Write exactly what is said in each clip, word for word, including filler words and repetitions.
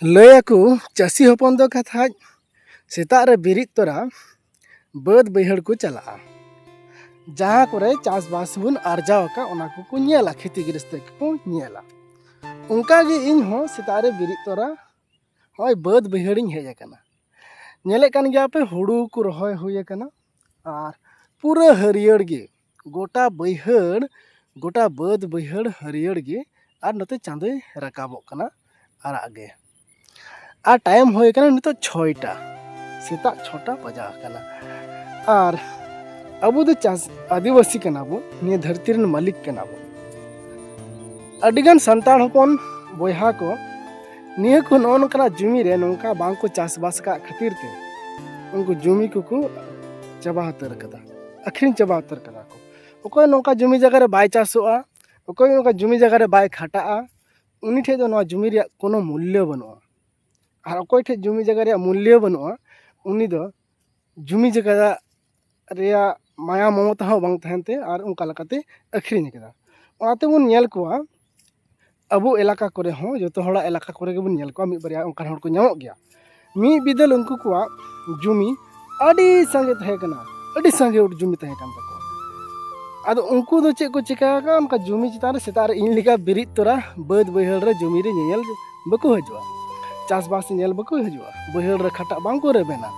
ᱞᱟᱹᱭ ᱟᱠᱚ, ᱪᱟᱹᱥᱤ ᱦᱚᱯᱚᱱ ᱫᱚ ᱠᱟᱛᱷᱟᱡ ᱥᱮᱛᱟᱜ ᱨᱮ ᱵᱮᱨᱮᱫ ᱛᱚᱨᱟ ᱵᱟᱹᱫᱽ ᱵᱟᱹᱭᱦᱟᱹᱲ ᱠᱚ ᱪᱟᱞᱟᱜᱼᱟ᱾ ᱡᱟᱦᱟᱸ ᱠᱚᱨᱮ ᱪᱟᱥᱵᱟᱥ ᱵᱚᱱ ᱟᱨᱡᱟᱣ ᱟᱠᱟᱫ, ᱚᱱᱟ ᱠᱚᱠᱚ ᱧᱮᱞᱟ, ᱠᱷᱮᱛᱤ ᱜᱨᱤᱥᱛᱚ ᱠᱚᱠᱚ ᱧᱮᱞᱟ᱾ ᱚᱱᱠᱟ ᱜᱮ ᱤᱧ ᱦᱚᱸ ᱥᱮᱛᱟᱜ ᱨᱮ ᱵᱮᱨᱮᱫ ᱛᱚᱨᱟ ᱱᱚᱜᱼᱚᱭ ᱵᱟᱹᱫᱽ ᱵᱟᱹᱭᱦᱟᱹᱲᱤᱧ ᱦᱮᱡ ᱟᱠᱟᱱᱟ᱾ ᱧᱮᱞᱮᱫ ᱠᱟᱱ ᱜᱮᱭᱟ ᱯᱮ, ᱦᱩᱲᱩ ᱠᱚ ᱨᱚᱦᱚᱭ ᱦᱩᱭ ᱟᱠᱟᱱᱟ, ᱟᱨ ᱯᱩᱨᱟᱹ ᱦᱟᱹᱨᱭᱟᱹᱲ ᱜᱮ, ᱜᱚᱴᱟ ᱵᱟᱹᱭᱦᱟᱹᱲ, ᱜᱚᱴᱟ ᱵᱟᱹᱫᱽ ᱵᱟᱹᱭᱦᱟᱹᱲ ᱦᱟᱹᱨᱭᱟᱹᱲ ᱜᱮ᱾ ᱟᱨ ᱱᱚᱛᱮ ᱪᱟᱸᱫᱚᱭ ᱨᱟᱠᱟᱵᱚᱜ ᱠᱟᱱᱟ, ᱟᱨᱟᱜ ᱜᱮ᱾ ᱟᱨ ᱴᱟᱭᱤᱢ ᱦᱩᱭ ᱟᱠᱟᱱᱟ ᱱᱤᱛᱚᱜ ᱪᱷᱚᱭᱴᱟ, ᱥᱮᱛᱟᱜ ᱪᱷᱚᱴᱟ ᱵᱟᱡᱟᱣ ᱟᱠᱟᱱᱟ᱾ ᱟᱨ ᱟᱵᱚ ᱫᱚ ᱪᱟᱥ ᱟᱹᱫᱤᱵᱟᱹᱥᱤ ᱠᱟᱱᱟ ᱵᱚᱱ, ᱱᱤᱭᱟᱹ ᱫᱷᱟᱹᱨᱛᱤ ᱨᱮᱱ ᱢᱟᱹᱞᱤᱠ ᱠᱟᱱᱟ ᱵᱚᱱ᱾ ᱟᱹᱰᱤᱜᱟᱱ ᱥᱟᱱᱛᱟᱲ ᱦᱚᱯᱚᱱ ᱵᱚᱭᱦᱟ ᱠᱚ ᱱᱤᱭᱟᱹ ᱠᱚ ᱱᱚᱜᱼᱚ ᱱᱚᱝᱠᱟᱱᱟᱜ ᱡᱩᱢᱤ ᱨᱮ ᱱᱚᱝᱠᱟ ᱵᱟᱝ ᱠᱚ ᱪᱟᱥᱵᱟᱥ ᱟᱠᱟᱫ ᱠᱷᱟᱹᱛᱤᱨ ᱛᱮ ᱩᱱᱠᱩ ᱡᱩᱢᱤ ᱠᱚᱠᱚ ᱪᱟᱵᱟ ᱩᱛᱟᱹᱨ ᱠᱟᱫᱟ, ᱟᱹᱠᱷᱨᱤᱧ ᱪᱟᱵᱟ ᱩᱛᱟᱹᱨ ᱠᱟᱫᱟ ᱠᱚ᱾ ᱚᱠᱚᱭ ᱱᱚᱝᱠᱟ ᱡᱩᱢᱤ ᱡᱟᱭᱜᱟ ᱨᱮ ᱵᱟᱭ ᱪᱟᱥᱚᱜᱼᱟ, ᱚᱠᱚᱭ ᱱᱚᱝᱠᱟ ᱡᱩᱢᱤ ᱡᱟᱭᱜᱟ ᱨᱮ ᱵᱟᱭ ᱠᱷᱟᱴᱟᱜᱼᱟ, ᱩᱱᱤ ᱴᱷᱮᱡ ᱫᱚ ᱱᱚᱣᱟ ᱡᱩᱢᱤ ᱨᱮᱭᱟᱜ ᱠᱳᱱᱳ ᱢᱩᱞᱞᱚ ᱵᱟᱹᱱᱩᱜᱼᱟ᱾ ᱟᱨ ᱚᱠᱚᱭ ᱴᱷᱮᱡ ᱡᱩᱢᱤ ᱡᱟᱭᱜᱟ ᱨᱮᱭᱟᱜ ᱢᱩᱞᱞᱚ ᱵᱟᱹᱱᱩᱜᱼᱟ, ᱩᱱᱤ ᱫᱚ ᱡᱩᱢᱤ ᱡᱟᱭᱜᱟ ᱨᱮᱭᱟᱜ ᱢᱟᱭᱟ ᱢᱚᱢᱚᱛᱟ ᱦᱚᱸ ᱵᱟᱝ ᱛᱟᱦᱮᱱ ᱛᱮ ᱟᱨ ᱚᱱᱠᱟ ᱞᱮᱠᱟᱛᱮ ᱟᱹᱠᱷᱨᱤᱧ ᱠᱮᱫᱟ᱾ ᱚᱱᱟᱛᱮ ᱵᱚᱱ ᱧᱮᱞ ᱠᱚᱣᱟ, ᱟᱵᱚ ᱮᱞᱟᱠᱟ ᱠᱚᱨᱮ ᱦᱚᱸ, ᱡᱚᱛᱚ ᱦᱚᱲᱟᱜ ᱮᱞᱟᱠᱟ ᱠᱚᱨᱮ ᱜᱮᱵᱚᱱ ᱧᱮᱞ ᱠᱚᱣᱟ, ᱢᱤᱫ ᱵᱟᱨᱭᱟ ᱚᱱᱠᱟᱱ ᱦᱚᱲ ᱠᱚ ᱧᱟᱢᱚᱜ ᱜᱮᱭᱟ᱾ ᱢᱤᱫ ᱵᱤᱫᱟᱹᱞ ᱩᱱᱠᱩ ᱠᱚᱣᱟᱜ ᱡᱩᱢᱤ ᱟᱹᱰᱤ ᱥᱟᱸᱜᱮ ᱛᱟᱦᱮᱸ ᱠᱟᱱᱟ, ᱟᱹᱰᱤ ᱥᱟᱸᱜᱮ ᱡᱩᱢᱤ ᱛᱟᱦᱮᱸ ᱠᱟᱱ ᱛᱟᱠᱚᱣᱟ᱾ ᱟᱫᱚ ᱩᱱᱠᱩ ᱫᱚ ᱪᱮᱫ ᱠᱚ ᱪᱤᱠᱟ ᱟᱠᱟᱫᱟ, ᱚᱱᱠᱟ ᱡᱩᱢᱤ ᱪᱮᱛᱟᱱ ᱨᱮ ᱥᱮᱛᱟᱜ ᱨᱮ ᱤᱧ ᱞᱮᱠᱟ ᱵᱮᱨᱮᱫ ᱛᱚᱨᱟ ᱵᱟᱹᱫᱽ ᱵᱟᱹᱭᱦᱟᱹᱲ ᱨᱮ ᱡᱩᱢᱤ ᱨᱮ ᱧᱮᱧᱮᱞ ᱵᱟᱠᱚ ᱦᱤᱡᱩᱜᱼᱟ, ᱪᱟᱥᱵᱟᱥ ᱧᱮᱞ ᱵᱟᱠᱚ ᱦᱤᱡᱩᱜᱼᱟ, ᱵᱟᱹᱭᱦᱟᱹᱲ ᱨᱮ ᱠᱷᱟᱴᱟᱜ ᱵᱟᱝ ᱠᱚ ᱨᱮᱵᱮᱱᱟ᱾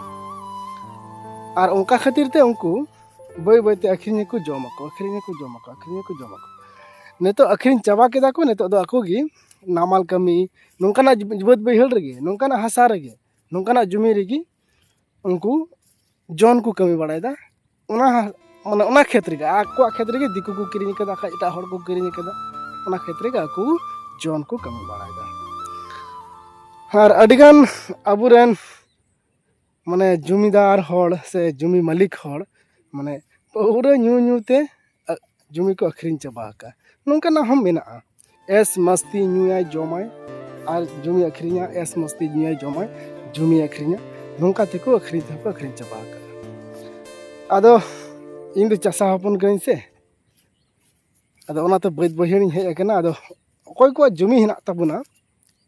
ᱟᱨ ᱚᱱᱠᱟ ᱠᱷᱟᱹᱛᱤᱨ ᱛᱮ ᱩᱱᱠᱩ ᱵᱟᱹᱭ ᱵᱟᱹᱭ ᱛᱮ ᱟᱹᱠᱷᱨᱤᱧ ᱟᱠᱚ, ᱡᱚᱢ ᱟᱠᱚ, ᱟᱹᱠᱷᱨᱤᱧ ᱟᱠᱚ, ᱡᱚᱢ ᱟᱠᱚ, ᱟᱹᱠᱷᱨᱤᱧ ᱟᱠᱚ, ᱡᱚᱢ ᱟᱠᱚ᱾ ᱱᱤᱛᱚᱜ ᱟᱹᱠᱷᱨᱤᱧ ᱪᱟᱵᱟ ᱠᱮᱫᱟ ᱠᱚ, ᱱᱤᱛᱚᱜ ᱫᱚ ᱟᱠᱚ ᱜᱮ ᱱᱟᱢᱟᱞ ᱠᱟᱹᱢᱤ, ᱱᱚᱝᱠᱟᱱᱟᱜ ᱵᱟᱹᱫᱽ ᱵᱟᱹᱭᱦᱟᱹᱲ ᱨᱮᱜᱮ, ᱱᱚᱝᱠᱟᱱᱟᱜ ᱦᱟᱥᱟ ᱨᱮᱜᱮ, ᱱᱚᱝᱠᱟᱱᱟᱜ ᱡᱩᱢᱤ ᱨᱮᱜᱮ ᱩᱱᱠᱩ ᱡᱚᱱ ᱠᱚ ᱠᱟᱹᱢᱤ ᱵᱟᱲᱟᱭᱮᱫᱟ᱾ ᱚᱱᱟ ᱦᱟ-, ᱢᱟᱱᱮ ᱚᱱᱟ ᱠᱷᱮᱛ ᱨᱮᱜᱮ, ᱟᱠᱚᱣᱟᱜ ᱠᱷᱮᱛ ᱨᱮᱜᱮ ᱫᱤᱠᱩ ᱠᱚ ᱠᱤᱨᱤᱧ ᱠᱟᱫᱟ, ᱵᱟᱠᱷᱟᱡ ᱮᱴᱟᱜ ᱦᱚᱲ ᱠᱚ ᱠᱤᱨᱤᱧ ᱠᱟᱫᱟ, ᱚᱱᱟ ᱠᱷᱮᱛ ᱨᱮᱜᱮ ᱟᱠᱚ ᱡᱚᱱ ᱠᱚ ᱠᱟᱹᱢᱤ ᱵᱟᱲᱟᱭᱮᱫᱟ᱾ ᱟᱨ ᱟᱹᱰᱤᱜᱟᱱ ᱟᱵᱚᱨᱮᱱ ᱢᱟᱱᱮ ᱡᱩᱢᱤᱫᱟᱨ ᱦᱚᱲ ᱥᱮ ᱡᱩᱢᱤ ᱢᱟᱹᱞᱤᱠ ᱦᱚᱲ ᱢᱟᱱᱮ ᱯᱟᱹᱣᱨᱟᱹ ᱧᱩ ᱧᱩ ᱛᱮ, ᱟ, ᱡᱩᱢᱤ ᱠᱚ ᱟᱹᱠᱷᱨᱤᱧ ᱪᱟᱵᱟ ᱟᱠᱟᱫᱼᱟ᱾ ᱱᱚᱝᱠᱟᱱᱟᱜ ᱦᱚᱸ ᱢᱮᱱᱟᱜᱼᱟ, ᱮᱥ ᱢᱟᱥᱛᱤ ᱧᱩᱭᱟᱭ ᱡᱚᱢᱟᱭ ᱟᱨ ᱡᱩᱢᱤ ᱟᱹᱠᱷᱨᱤᱧᱟ, ᱮᱥ ᱢᱟᱥᱛᱤ ᱧᱩᱭᱟᱭ ᱡᱚᱢᱟᱭ, ᱡᱩᱢᱤ ᱟᱹᱠᱷᱨᱤᱧᱟ, ᱱᱚᱝᱠᱟ ᱛᱮᱠᱚ ᱟᱹᱠᱷᱨᱤᱧ ᱛᱮᱦᱚᱸ ᱠᱚ ᱟᱹᱠᱷᱨᱤᱧ ᱪᱟᱵᱟ ᱟᱠᱟᱫᱼᱟ᱾ ᱟᱫᱚ ᱤᱧ ᱫᱚ ᱪᱟᱥᱟ ᱦᱚᱯᱚᱱ ᱠᱟᱹᱱᱟᱹᱧ ᱥᱮ, ᱟᱫᱚ ᱚᱱᱟᱛᱮ ᱵᱟᱹᱫᱽ ᱵᱟᱹᱭᱦᱟᱹᱲᱤᱧ ᱦᱮᱡ ᱟᱠᱟᱱᱟ᱾ ᱟᱫᱚ ᱚᱠᱚᱭ ᱠᱚᱣᱟᱜ ᱡᱩᱢᱤ ᱦᱮᱱᱟᱜ ᱛᱟᱵᱚᱱᱟ,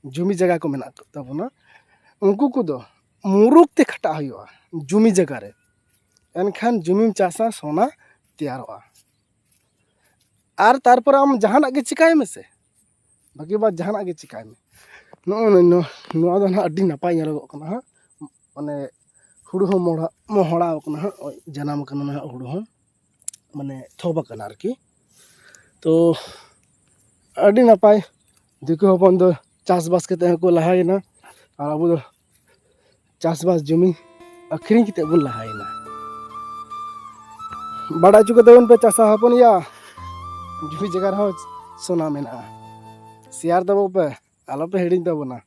ᱡᱩᱢᱤ ᱡᱟᱭᱜᱟ ᱠᱚ ᱢᱮᱱᱟᱜ ᱛᱟᱵᱚᱱᱟ, ᱩᱱᱠᱩ ᱠᱚᱫᱚ ᱢᱩᱨᱩᱠ ᱛᱮ ᱠᱷᱟᱴᱟᱜ ᱦᱩᱭᱩᱜᱼᱟ ᱡᱩᱢᱤ ᱡᱟᱭᱜᱟ ᱨᱮ᱾ ᱮᱱᱠᱷᱟᱱ ᱡᱩᱢᱤᱢ ᱪᱟᱥᱟ, ᱥᱚᱱᱟ ᱛᱮᱭᱟᱨᱚᱜᱼᱟ᱾ ᱟᱨ ᱛᱟᱨᱯᱚᱨᱮ ᱟᱢ ᱡᱟᱦᱟᱱᱟᱜ ᱜᱮ ᱪᱤᱠᱟᱭ ᱢᱮᱥᱮ, ᱵᱷᱟᱹᱜᱤ ᱵᱟᱫ ᱡᱟᱦᱟᱱᱟᱜ ᱜᱮ ᱪᱤᱠᱟᱭ ᱢᱮ, ᱱᱚᱜᱼᱚ ᱱᱚᱣᱟ, ᱱᱚᱣᱟ ᱫᱚ ᱱᱟᱦᱟᱜ ᱟᱹᱰᱤ ᱱᱟᱯᱟᱭ ᱧᱮᱞᱚᱜᱚᱜ ᱠᱟᱱᱟ ᱦᱟᱸᱜ᱾ ᱢᱟᱱᱮ ᱦᱩᱲᱩ ᱦᱚᱸ ᱢᱚᱦᱲᱟ, ᱢᱚᱦᱲᱟᱣ ᱠᱟᱱᱟ ᱦᱟᱸᱜ, ᱡᱟᱱᱟᱢ ᱠᱟᱱᱟ ᱱᱟᱦᱟᱜ ᱦᱩᱲᱩ ᱦᱚᱸ, ᱢᱟᱱᱮ ᱛᱷᱚᱵ ᱟᱠᱟᱱᱟ ᱟᱨᱠᱤ᱾ ᱛᱚ ᱟᱹᱰᱤ ᱱᱟᱯᱟᱭ, ᱫᱤᱠᱩ ᱦᱚᱯᱚᱱ ᱫᱚ ᱪᱟᱥᱵᱟᱥ ᱠᱟᱛᱮ ᱦᱚᱸᱠᱚ ᱞᱟᱦᱟᱭᱮᱱᱟ, ᱟᱨ ᱟᱵᱚ ᱫᱚ ᱪᱟᱥᱵᱟᱥ ᱡᱩᱢᱤ ᱟᱹᱠᱷᱨᱤᱧ ᱠᱟᱛᱮ ᱵᱚᱱ ᱞᱟᱦᱟᱭᱮᱱᱟ᱾ ᱵᱟᱲᱟᱭ ᱦᱚᱪᱚ ᱠᱟᱛᱮ ᱵᱚᱱ ᱯᱮ ᱪᱟᱥᱟ ᱦᱚᱯᱚᱱ ᱭᱟ, ᱡᱩᱢᱤ ᱡᱟᱭᱜᱟ ᱨᱮᱦᱚᱸ ᱥᱚᱱᱟ ᱢᱮᱱᱟᱜᱼᱟ᱾ ᱥᱮᱭᱟᱨ ᱛᱟᱵᱚ ᱯᱮ, ᱟᱞᱚ ᱯᱮ ᱦᱤᱲᱤᱧ ᱛᱟᱵᱚᱱᱟ᱾